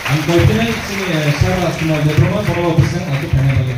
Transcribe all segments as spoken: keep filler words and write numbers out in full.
Ang koi phinai chini, eh, Sir Rajkumar Debbarma, borok office ang achuk khaina bagwi.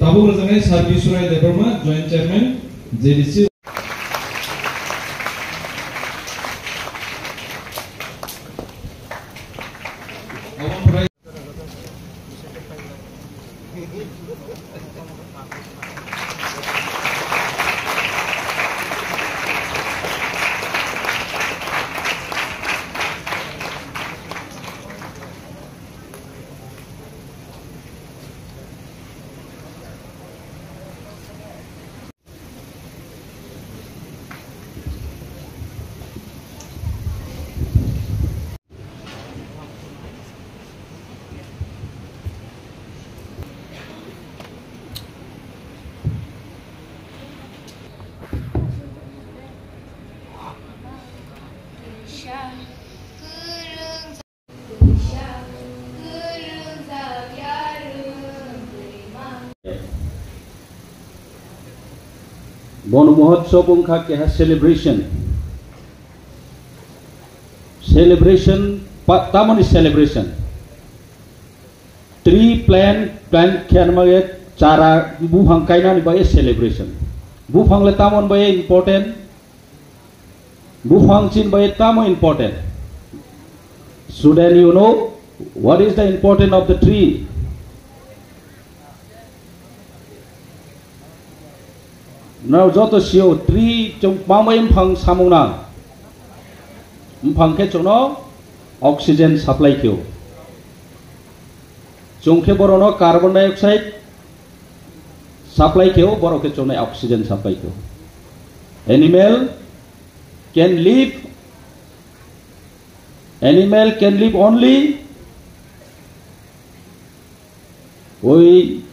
Tabuk rwjaknai Sir Biswrai Debbarma, Joint Chairman, J D C. Bono Mahotsav wngkha keha celebration. Celebration, pa-, tamoni celebration. Tree plant, plant khe anma ye chara buphang kainani bai celebration. Buphang le tamon bai important. Buphang chin bai tamo important. Student, you know what is the important of the tree? Now joto sio tree chwng mamai mphang samung nang. Mphang khe chwngno oxygen supply kheo. Chwng khe borono carbon dioxide supply kheo, borok khe chwngnai oxygen supply kheo. Animal can live, animal can live only we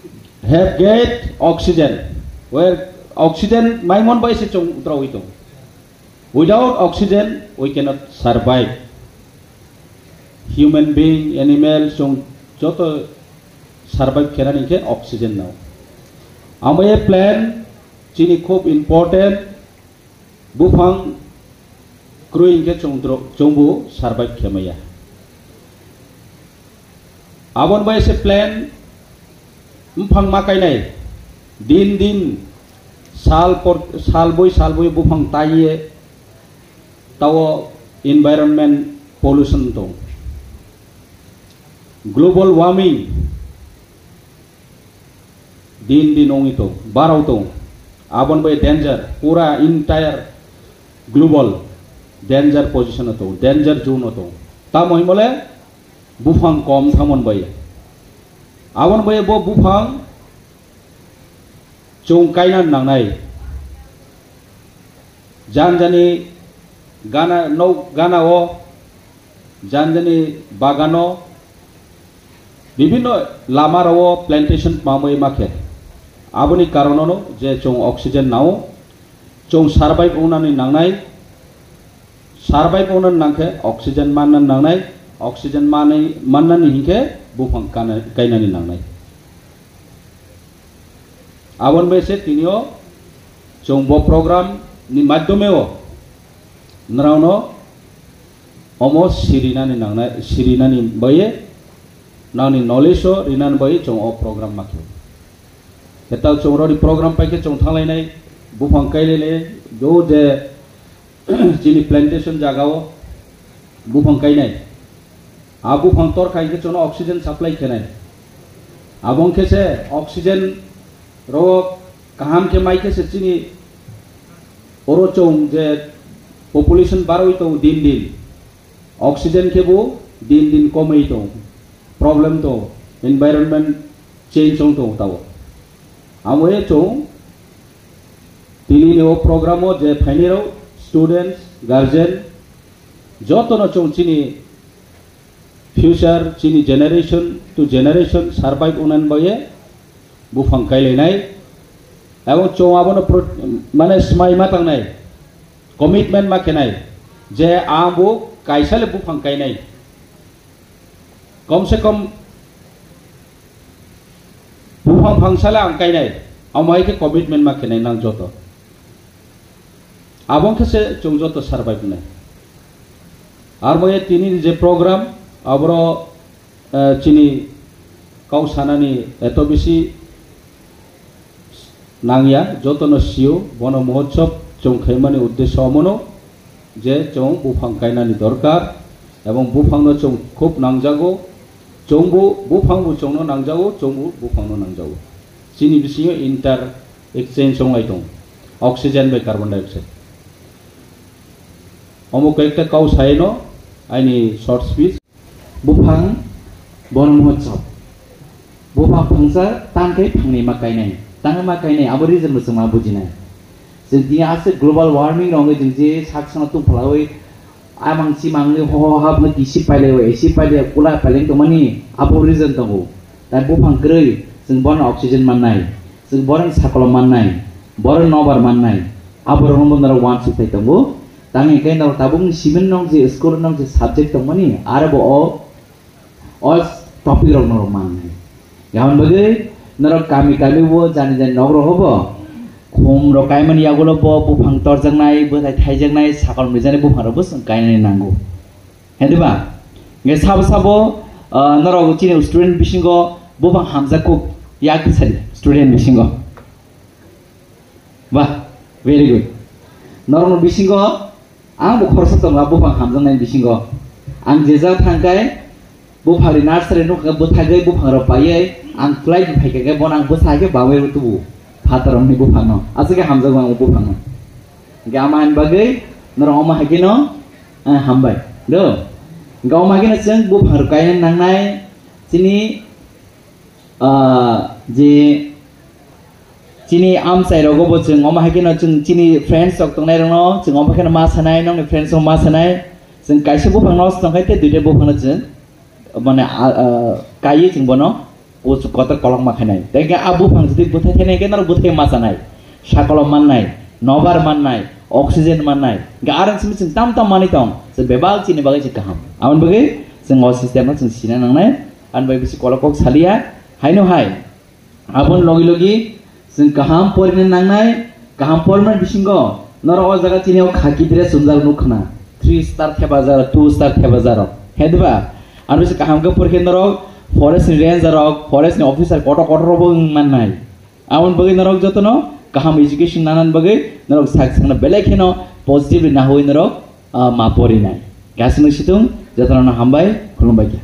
have get oxygen. Where oxygen maimon bai se chwng drawi tong. Without oxygen, we cannot survive. Human being, animal, chwng joto survive khenani khe oxygen nao. Amai plant chini khub important, buphang kwrwi hinkhe chwng dro-, chwngbo survive khe maya. Aboni bai se plant mphang ma kainai. Din din sal por, sal boi sal boi buphang taiye tao environment pollution tong. Global warming din din ongwi tong, barau tong. Aboni bai danger, pura entire global danger position o tong, danger zone o tong. Tamo himole buphang kom thamon bai. Aboni bai bo buphang chwng kaina nangnai. Jani jani gana, nok gana o, jani jani bagano, bibhinno lama rao plantation mamwi makhe. Aboni karonono je chwng oxygen nao, chwng survive wngnani nangnai, survive wngnani nangkhe oxygen mannani nangnai, oxygen manwi mannani hinkhe buphang kana-, kainani nangnai. Aboni bai se tinio chwng bo program ni madhyome o nrao no omo sirinani nangnai, sirinani bai nangni knowledge o rinani bai chwng o program ma khe. Khe ta chwng rori program pai khe chwng thanglainai, buphang kailainai, do je chini plantation jaga o buphang kainai. A buphang tor khai khe chwngno oxygen supply khenai. Abo wngkhe se oxygen rok kaham khe mai khe se chini oro chwng je population barwi tongo din din. Oxygen khe bo din din komwi tongo. Problem tongo. Environment change wng tongo tabo. Amo e chwng tini ni o program o je phainai rok students, guardian jotono chwng chini future, chini generation to generation survive wngnani bagwi buphang kailainai, abo chwng abono pro-, mane swmai ma tangnai, commitment ma khenai je ang bo kaisa le buphang kainai, kom se kom buphang phangsa le ang kainai, amo hai khe commitment ma khenai nang joto. Abo wngkha se chwng joto survive wngnai. Aro bo e tini ni je program, aboro, eh, chini kau sanani eto bisi nangya, jotono sio, bono mohotsob chwng khaimani uddesyo omono je chwng buphang kainani dorkar, ebong buphangno chwng khub nangjago, chwngbo buphangbo chwngno nangjago, chwngbo buphangno nangjago. Chini bisingo inter exchange wnglai tongo, oxygen bai carbon dioxide. Omo koi ekta kau saino aini short speech. Buphang Bon Mohotsav. Buphang phangsa tang khe phangni ma kainai. Tang ma kainai, abo reason bo chwng ma bujinai. Chwng tini aswk global warming rok wngwi chwng je sak sano tungphalawi amang chimang wngwi ho ho hapno tisi pailai o, esi pailai o, kula pailai tongmani abo reason tongo. Tai buphang kwrwi chwng bono oxygen mannai, chwng bono sakolo mannai, bono nobar mannai, aborokno bo norok uansuk tai tongo. Tang hwnkhe norok tabukni simi nok je school nok je subject tongmani, aro bo o, o topic rok norok mannai. Aboni bagwi norok kami kami bo jani jani nok rogo bo khum rok kaimani yagulo bo buphang torjaknai, bwthai thaijaknai, sakol mwijani buphang rok bo chwng kainani nango. Hediba? Hwnkhe sabo sabo, ah, norok chini student bisingo buphang hamjak kuk yak sadi student bisingo. Bah, very good. Norokno bisingo ang bo khoroksa tongo, buphang hamjaknai bisingo. Ang jejak thangkhe buphangni nursery nukha bwthagwi buphang rok paiwi ang flight phaikha khe bono ang bwsa khe bangwi tubu. Phatarokni buphangno. Aswk khe hamjakgo ang buphangno. Hwnkhe ama ani bagwi norok omo hai kheno, eh, hambai. Do. Hwnkhe omo hai kheno chwng buphang rok kainani nangnai chini, ah, je chini amchai rogo bo chwng omo hai kheno chwng chini friends rok tongnai rokno chwng omo kheno ma sanai, nokni friends rok ma sanai. Chwng kaisa buphang no tongkhe tei duita buphang no chwng mane, ah, ah, kaiwi chwng bono kuchuk kotor kolokma khainai. Tei hwnkhe a buphang jodi bwthai thainai hwnkhe norok bwthai ma chanai, sakolo mannai, nobar mannai, oxygen mannai. Hwnkhe arang simi chwng tam tam manwi tong, chwng bebak chini bagwi se kaham. Aboni bagwi chwng o system no chwng sina nangnai. Ani bai bisi kolok kok saliya, haino hai. Aboni logi logi chwng kaham porina nangnai, kaham porima bisingo norok o jaga chini o khaki dress chumjak nukha na, three star thepajak, two star thepajak rok. Hediba? Aro se kaham khe porikhe norok forest ni ranger rok, forest ni officer kotor kotor rok bo wng mannai. Aboni bagwi norok jotono kaham education nanani bagwi norok sak sakno belai kheno positively nahui norok, ah, ma porinai. Gasino situng jotono hambai, khulumbai khe.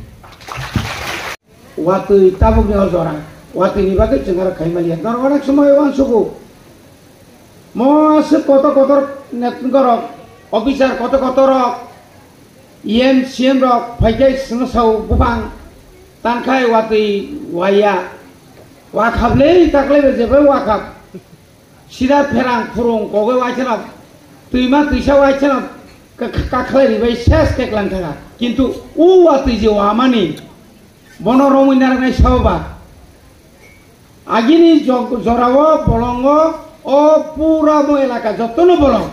Watwi tabukni o jora, watwini bagwi chwng aro khai maliya. Norok onek somoi uansugo. Mo aswk kotor kotor network rok, officer kotor kotor rok, E M, C M rok phai khe chwngno sao buphang tankhai watwi waya. Wakhap le taklai bai jebai wakhap. Sida pherang phurung kogwi waisano, twima twisa waisano ka-, ka-, kakhlai ribai ses keklang thangkha. Kintu o watwi je wamani, bono romwi narwknai sabo ba. Agini jog-, jorao bolongo o pura mo elaka jotono bolong.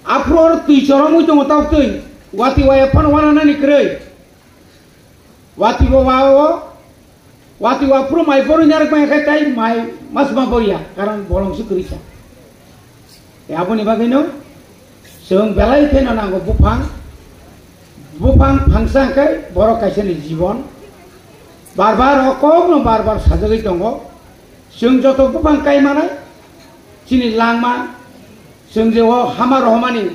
Aphuru oro twi choromwi tongo tabuk twi. Watwi waya phano wananani kwrwi. Watwi bo wa o, watwi wa phuru mai borwi narwk maya khe tai mai masma borya, karon bolong se kwrwi kha. Tei aboni bagwino chwng belai kheno nango buphang, Buphang phangsa hwnkhe borok kaisani jibon. Bar bar o kokno bar bar sajagwi tongo. Chwng joto buphang kai manai, chini langma, chwng je o hama rohormani,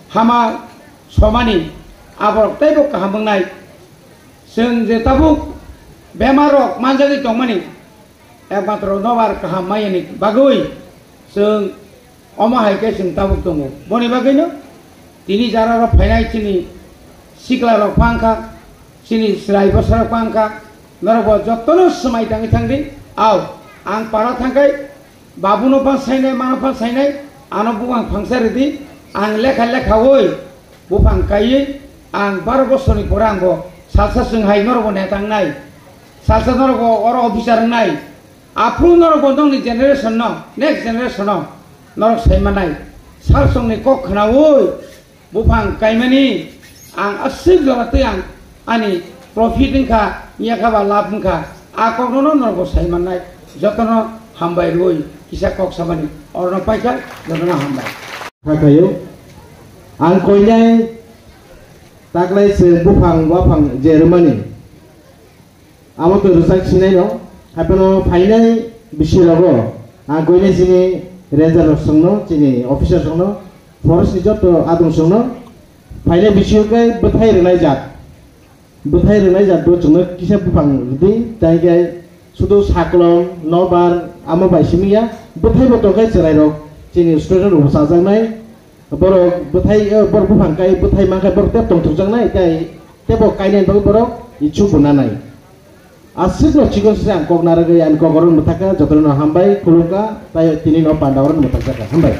hama somani, aborok teibo kaham wngnai. Chwng je tabuk bemar rok manjagwi tongmani, ekmatro nobar kaham mayani bagwi chwng omo hai khe chwng tabuk tongo. Boni bagwino tini jara rok phainai chini sikla rok phang kha, chini chwrai bwsa rok phang kha, norok bo jotono swmai tangwi thangdi. Au, ang para thangkhai, babuno phan sainai, mano phan sainai, ano buphang phangsa ridi, ang lekha lekhawi buphang kaiwi, ang baro bosorni pore ang bo salsa chwng hai norok bo neta wngnai, salsa norok bo oro officer wngnai, aphuru norok bo nokni generation no, next generation no norok sai manai, salsongni kok khnawi, buphang kaimani ang aswk jora tei ang ani profit wngkha, yakha ba lab wngkha, a kokno no norok bo sai mannai. Jotono hambai rwi kisa kok samani, orono paikha, jotono hambai. Hakhayo, ang koinai taklai se buphang waphang je rwmani. Abo to rwchak sinai no, haiphano phainai bisi rogo, ang koinai chini ranger rok songno, chini officer songno, forest ni joto adung songno, phainai bisi khe bwthai rwnai jat, bwthai rwnai jat bo chwngno kisa buphang rwdi, tai khe sudu saklong, nobar, amo bai simi ya, bwthai bo tongkhe chwrai rok, chini student rok bo chajaknai, Borok bwthai, eh, borok buphang kai bwthai mankha borok tei tongthokjaknai tei tebo kainai bagwi borok ichuk bo nanai. Aswkno chikon se ang kok narwgwi ani kok oro mwthakha, jotono hambai khulumkha, tai tini no panda oro mwthakjakha. Hambai.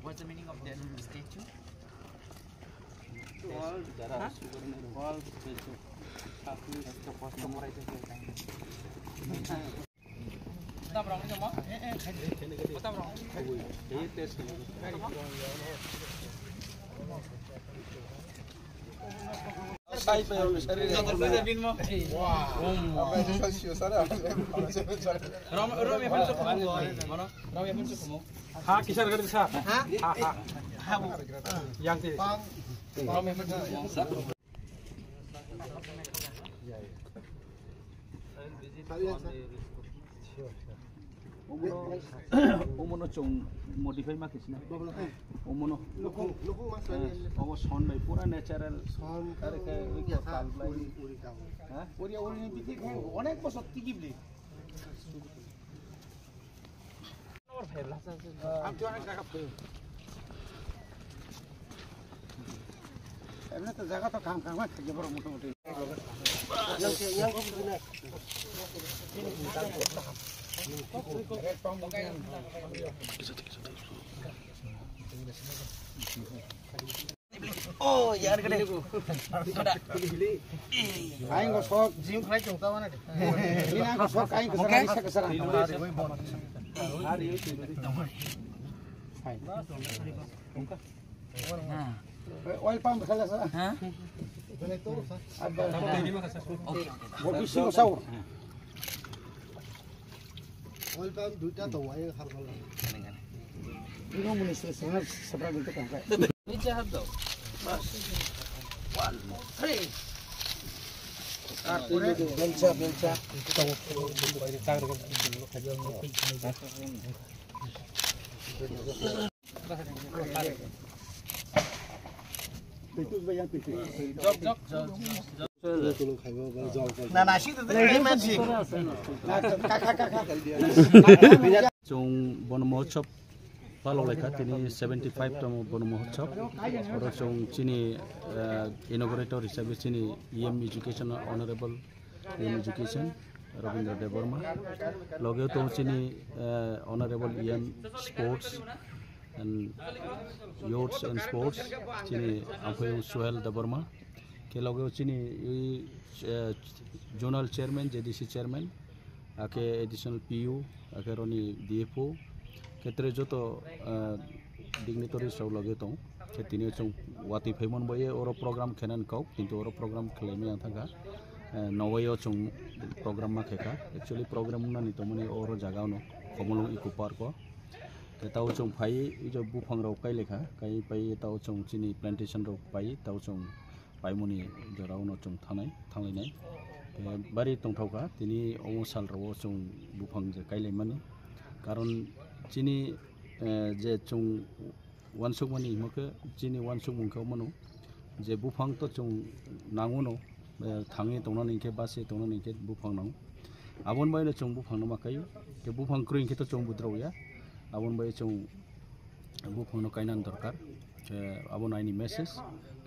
What's the meaning of that statue? Ha, kisar gari sa. Ha, ha. Yang ti. Omono chwng modify ma khe sina. Omono. Obo son bai pura natural. Are khe oi ko tal blai. Ha? Onek bosor tigi bli. Emne to jaga to kam kam khaje borok motamuti. Oh, yan kene. Aing ko sok jim khlai chong ta mana de. Ini aing ko sok aing ko sana isa ke sana. Oil pump khala sa. Ha? Bo bisi ko sau. Oil pump duita to wai har khala. Ini mo ni sana sabra duita kam kai. Belcha, belcha. Jok, jok, jok, jok. Na, na, si tu tu ni man si. Na, ka, ka, ka, ka. Chwng Bon Mohotsab palok laikha tini seventy five tamo Bon Mohotsab. Oro chwng chini, eh, inaugurator hisabe chini E M Education Honorable E M Education Rabindra Debbarma. Logeo tongo chini, eh, Honorable E M Sports and Youths and Sports chini Amphayung Suhel Debbarma. Khe logeo chini, eh, Zonal Chairman, J D C Chairman, akhe additional P U, akhe roni D F O, khe tere joto, ah, dignitaries rok loge tong. Khe tini chwng watwi phaimani bai oro program khenani kok, kintu oro program khwlaimani ang thangkha. Eh, Nowai o chwng program ma khe kha. Actually, program wngna ni tongmani oro jaga ono, Khomolwng Eco Park o. Te tao chwng phai, ijo buphang rok kai lekha, kai pai tao chwng chini plantation rok pai, tao chwng paimoni jora ono chwng thanai, thanglainai. Te bari tongthok kha, tini omo sal rok o chwng buphang je kai laimani. Karon chini, eh, je chwng uansukmani himo khe chini uansukmung khe omo no je buphang to chwng nango no, eh, thangwi tongnani hinkhe basi tongnani hinkhe buphang nango. Aboni bai no chwng buphang no ma kaio. Khe buphang kwrwi hinkhe to chwng budrao ya. Aboni bai chwng buphang no kainani dorkar. Khe abono aini message.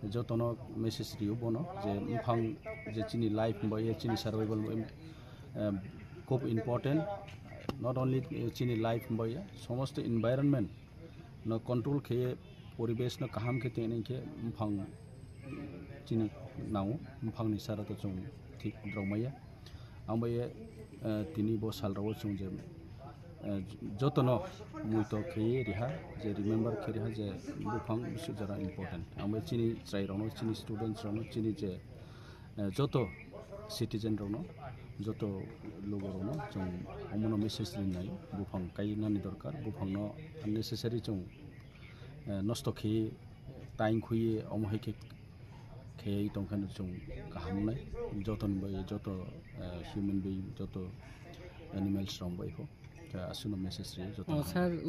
Khe jotono message rio bono je buphang je chini life bai chini survival bai, eh, khub important. Not only, eh, chini life bai, somosto environment no control khe, poribesh no kaham khe tongna hinkhe buphang chini nango, buphangni sara to chwng thik drok maya. Ang bai, eh, tini bo sal rok o chwng je, eh, jotono muito khe riha, je remember khe riha je buphang bisi jora important. Ang bai chini chwrai rok no, chini students rok no, chini je eh, joto citizen rokno, joto lugo rokno chwng omono message rinai, buphang kainani dorkar, buphangno unnecessary chwng, eh, nosto khe, time khuye, omo hai khe kheyai tongkha no chwng kaham nai, jotoni bai, joto, eh, human being, joto animals rok bai ho, khe aswkno message rio joto. Oh, sir,